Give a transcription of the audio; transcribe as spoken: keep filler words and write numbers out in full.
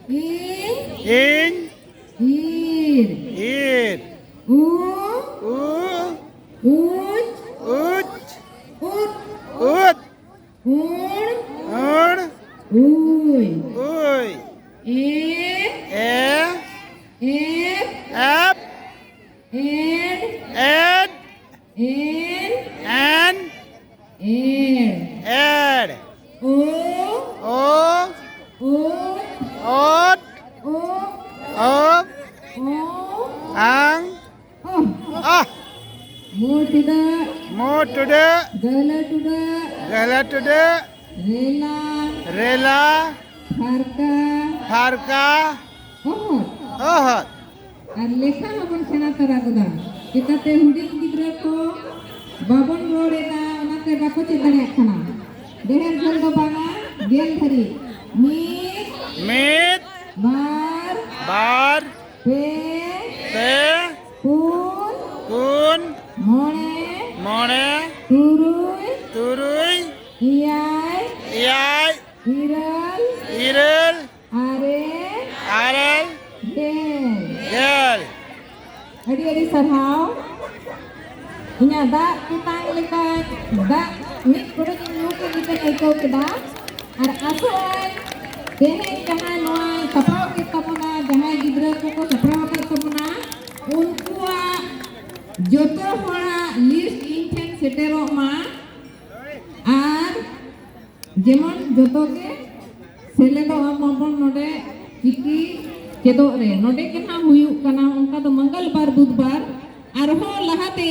ᱤᱧ, ᱤᱧ, ᱤᱨ, ᱤᱨ, ᱩ, ᱩ, ᱩᱪ, ᱩᱪ, ᱩᱫ, ᱩᱫ, ᱩᱬ, ᱩᱬ, ᱩᱭ, ᱩᱭ, ᱮ, ᱮ, ᱮᱯ, ᱮᱯ, ᱮᱰ, ᱮᱰ, ᱮᱱ, ᱮᱱ, ᱮᱲ, ᱮᱲ, ᱳ, ᱳ, ᱳ, ᱳᱫ, ᱳ, ᱳ, ᱳ, ᱟᱝ, ᱳ᱾ ᱟᱦ᱾ ᱢᱩ ᱴᱩᱰᱟᱹᱜ, ᱢᱩ ᱴᱩᱰᱟᱹᱜ, ᱜᱟᱹᱦᱞᱟᱹ ᱴᱩᱰᱟᱹᱜ, ᱜᱟᱹᱦᱞᱟᱹ ᱴᱩᱰᱟᱹᱜ, ᱨᱮᱞᱟ, ᱨᱮᱞᱟ, ᱯᱷᱟᱨᱠᱟ, ᱯᱷᱟᱨᱠᱟ, ᱚᱦᱚᱫ᱾ ᱚᱦᱚᱫ᱾ ᱟᱨ ᱞᱮᱠᱷᱟ ᱦᱚᱸᱵᱚᱱ ᱥᱮᱬᱟ ᱛᱚᱨᱟ ᱜᱚᱫᱟ᱾ ᱪᱤᱠᱟᱹᱛᱮ ᱦᱩᱰᱤᱧ ᱜᱤᱫᱽᱨᱟᱹ ᱠᱚ ᱵᱟᱵᱚᱱ ᱨᱚᱲ ᱮᱫᱟ, ᱚᱱᱟᱛᱮ ᱵᱟᱠᱚ ᱪᱮᱫ ᱫᱟᱲᱮᱭᱟᱜ ᱠᱟᱱᱟ᱾ ᱰᱷᱮᱨ ᱡᱷᱟᱹᱞ ᱫᱚ ᱵᱟᱝᱟ, ᱜᱮᱞ ᱫᱷᱟᱹᱨᱤᱡ᱾ ᱢᱤᱫ, ᱢᱤᱫ, ᱵᱟᱨ, ᱵᱟᱨ, ᱯᱮ, ᱯᱮ, ᱯᱩᱱ, ᱯᱩᱱ, ᱢᱚᱬᱮ, ᱢᱚᱬᱮ, ᱛᱩᱨᱩᱭ, ᱛᱩᱨᱩᱭ, ᱮᱭᱟᱭ, ᱮᱭᱟᱭ, ᱤᱨᱟᱹᱞ, ᱤᱨᱟᱹᱞ, ᱟᱨᱮ, ᱟᱨᱮ, ᱜᱮᱞ᱾ ᱜᱮᱞ᱾ ᱟᱹᱰᱤ ᱟᱹᱰᱤ ᱥᱟᱨᱦᱟᱣ᱾ ᱤᱧᱟᱹᱜ ᱫᱟᱜ ᱛᱮᱛᱟᱝ ᱞᱮᱠᱟ ᱫᱟᱜ ᱢᱤᱫ ᱠᱚᱨᱮ ᱜᱤᱧ ᱧᱩ ᱠᱮᱫ ᱞᱮᱠᱟᱧ ᱟᱹᱭᱠᱟᱹᱣ ᱠᱮᱫᱟ᱾ ᱟᱨ ᱟᱥᱚᱜ ᱟᱹᱧ ᱛᱮᱦᱮᱧ ᱡᱟᱦᱟᱸᱭ ᱱᱚᱣᱟᱭ ᱥᱟᱯᱲᱟᱣ ᱠᱮᱫ ᱛᱟᱵᱚᱱᱟ, ᱡᱟᱦᱟᱸᱭ ᱜᱤᱫᱽᱨᱟᱹ ᱠᱚᱠᱚ ᱥᱟᱯᱲᱟᱣ ᱟᱠᱟᱫ ᱛᱟᱵᱚᱱᱟ, ᱩᱱᱠᱩᱣᱟᱜ ᱡᱚᱛᱚ ᱦᱚᱲᱟᱜ ᱞᱤᱥᱴ ᱤᱧ ᱴᱷᱮᱱ ᱥᱮᱴᱮᱨᱚᱜ ᱢᱟ᱾ ᱟᱨ ᱡᱮᱢᱚᱱ ᱡᱚᱛᱚ ᱜᱮ ᱥᱮᱞᱮᱫᱚᱜ ᱢᱟᱵᱚᱱ ᱱᱚᱰᱮ ᱪᱤᱠᱤ ᱪᱮᱫᱚᱜ ᱨᱮ᱾ ᱱᱚᱰᱮ ᱜᱮ ᱱᱟᱦᱟᱜ ᱦᱩᱭᱩᱜ ᱠᱟᱱᱟ, ᱚᱱᱠᱟ ᱫᱚ ᱢᱚᱝᱜᱚᱞ ᱵᱟᱨ, ᱵᱩᱫᱷ ᱵᱟᱨ, ᱟᱨᱦᱚᱸ ᱞᱟᱦᱟᱛᱮ